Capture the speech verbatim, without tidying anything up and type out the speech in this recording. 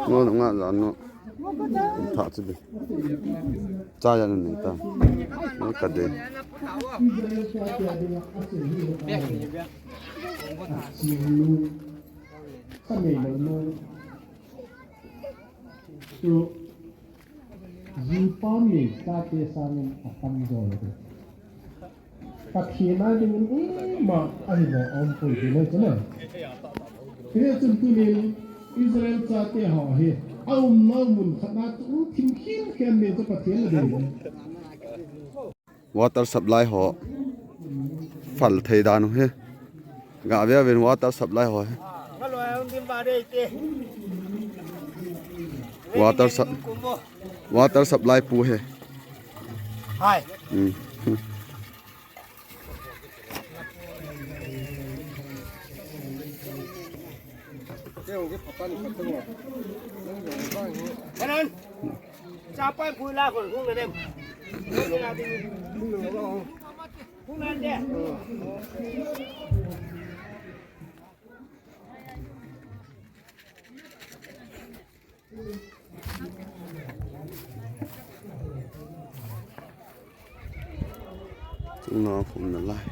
Ngo nga la no. Tha chi bi. Cha ya no ni ta. Ni ka de. Chu, jipa mi chate sangin atam jo le. Pathen a dingin ima ahi lo aum poi ti le chu na. Hichun tunin Israel chate ho hi aumna mun khat na chu thim khin khen le chu Pathen la dei le. Water supply ho. Fal thei dan u hi. Ga ve ven water supply ho hi. Water sup-, water supply pu hi. Hai. Hmm. Kanan. Chapai pui la kon kung le dem. Kung nan de. Chung na khum na lai.